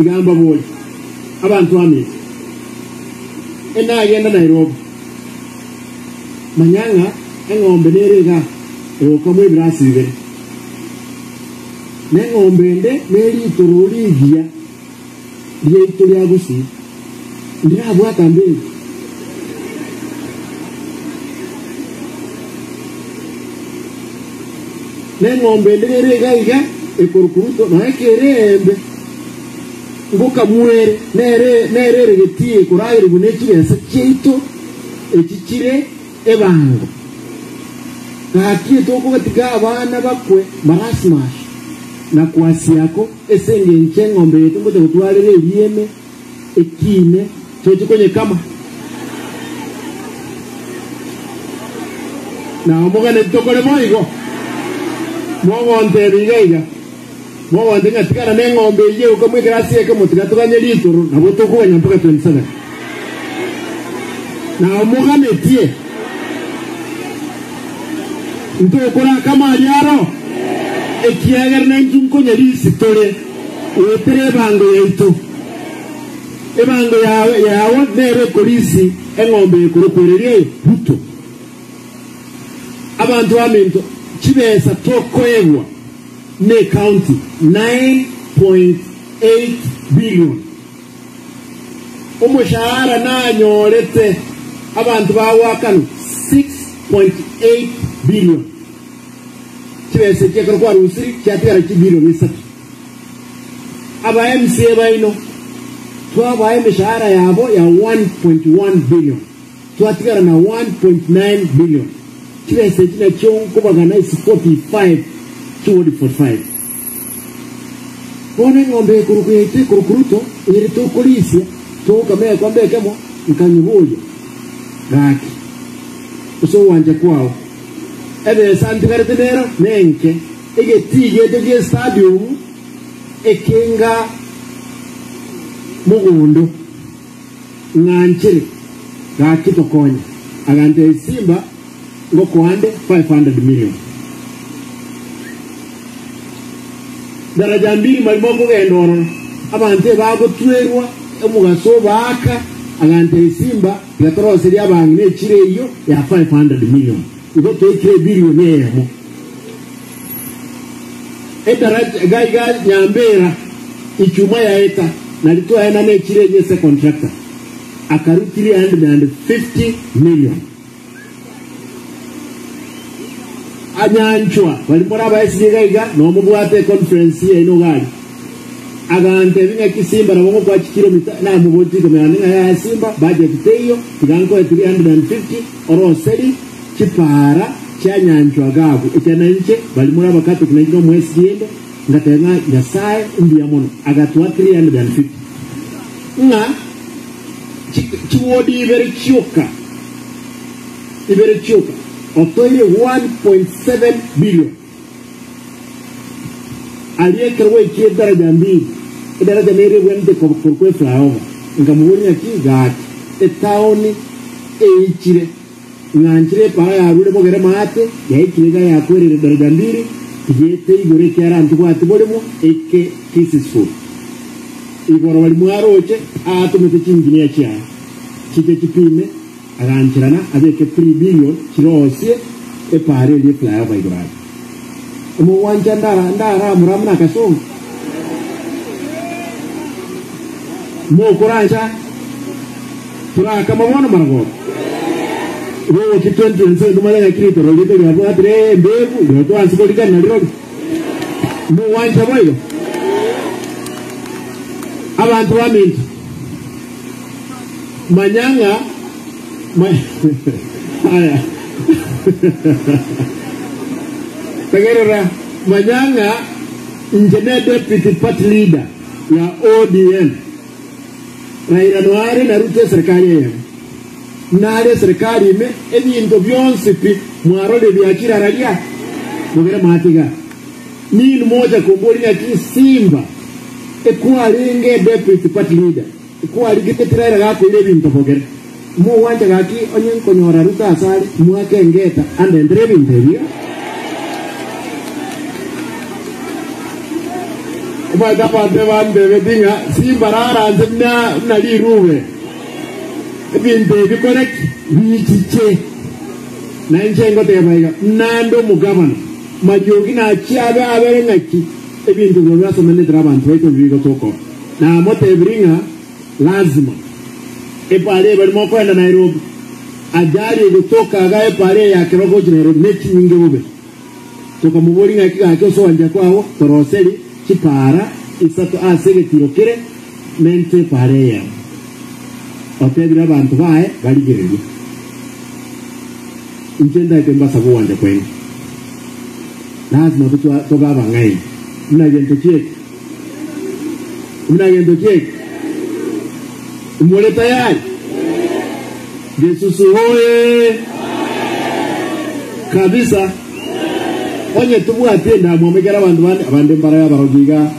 Tiga mbaborie, abanto baminto, enagenda Nairobi, manya ng'a eng'ombe nere igaa egokamwa ebirasi bibere, na eng'ombe ende neritororo rigiya riaito ria Gusii, ndirabwata mberi. Na eng'ombe ende nere iga iga ekorokwa Ruto, nonya ekere eembe ngokamwere, nere nere ere getii ekoragerigwa ne chibesa chiaito echi chire ebango. Gaki etokogatiga abana bakwe marasmash na kwasiako ase engencho eng'ombe yaito ngocha gotwarera erieme ekiine toche konyekama. Na omoganeti tokore boigo, mogontebia iga iga, mogontebia ng'a tigana neng'ombe eyio egokamwa ekerasi ekemo, tiga toganye ritoro, nabo tokoganya mpaka 27. Na omoganetie ntokore akamo aria aro, ekiagera naintwe nkonya risi tore, goetera ebango yaito. Ebango yao nero ekorisia eng'ombe ekorokwa ereria eye Ruto. Abanto baminto, chibesa tokoegwa necounty 9.8 billion. Omoshahara nanyorete abanto bagoakanwa 6.8 billion. Chibesa echi ekero kwarusiri chiatigara chibilioni isato. Aba MCA baino twabaa emeshahara yabo ya 1.1 billion, twatigara na 1.9 billion. Chibesa echi nachio nkobagana ase 45 chiwodi 45. Bono eng'ombe ekorokwa yaito ekorokwa Ruto ere tokorisia togokama egekombe ekemo nkanyiboria gaki ase ogwancha kwao ebesa ntigarete nero nenke. Egetii giaito gi'estadium ekenga mogondo, ng'anchere gaki tokonye. Agantebia Simba ngokoa nde 500 million. Daraja mbili marimo okogenda ororo, abanto ebagotwerwa omogaso obaaka. Agantebia Simba tiga toroserie abang'ina echiro eyio ya 500 million. Igo toikire ebilioni eyemo. Edaraja iga iga Nyambera ichuma yaeta nari twaenana echiro enye ase contractor akarwa 350 million. Anyanchwa bari more abaesiri iga iga nomobwate econference yaino iga aria. Agantebia ng'aki Simba nabo ngokoa chikilomita namobotie ikomi naende ng'a yaya Simba budget teiyo tiga nkoe 350 oroseri chipaara chianyanchwa gabu ekiagera nainche baria more Abakatoliki nainche nomoesiri ende ngateba ng'a Nyasae mbuya mono agatoa 350 ng'a chiwodi ibere chioka ibere chioka otoire 1.7 billion. Aria ekero gwaikire edaraja mbili, edaraja nere ebwenerete korokwa eflyover, nkamoboria ng'aki gaki etaoni eichire, ng'anchire epara yarure bogere maate, yaikire iga yakwerire daraja mbili, tigete igoro ekiara ntibwati borimo eke Kisii School. Igoro baria mwaroche aatomete chinginia chiaye chiche chipime Agancherana abeke 3 billion chirosie epaara eria eflyover igoro aria. Omogwancha ndara ndaramura buna akasongo. Mokorancha torakama bono maragoba. Bogoki 2027 tomanye ng'aki ritoro riaito riabwatire embeku rirorio twansi korikana narirorio. Mogwancha boigo? Abanto baminto. Manya ng'a aya tegerera, manya ng'a inche ne deputy party leader ya ODM. Raila noare na Ruto eserikari eyemo. Nare eserikari ime ebinto bionsi pi mwarorire biachire araria mogere matiga. Ninwe mocha komboria ng'aki Simba ekwarenge deputy party leader. Kwarigete Raila gakoira ebinto bogere. Mogwancha gaki onye nkonyora Ruto asare mwake engeta andentere ebinto ebio. Omanyete abanto ebantebeti ng'a simbararanse buna buna rirube, ebinto ebi kore ki? Bichiche. Na inche ngoteba iga, Nande omogabana, mariogi nachie abe abere ng'aki ebinto biria biasomanetire abanto baito bigotoka. Namotebirie ng'a lazima epara eye barimo koenda Nairobi, ajali egotoka iga epara eye ya Keroka gochia Nairobi nechinyinge bobe. Tokamoboria ng'aki gaki ase ogwancha kwao toroserie chipaara isato ase egetiro kere mente epaara eyemo. Otebire abanto baye barigererie. Inche ntaete mbasabe ogwancha kwaino. Lasima tobe abang'aini buna gento ki'eke. Buna gento ki'eke. More tayari? Gesusu hoye! Kabisa. Onye tobwati endamwamu ekero abanto bande, abande mbarabe abarogi iga.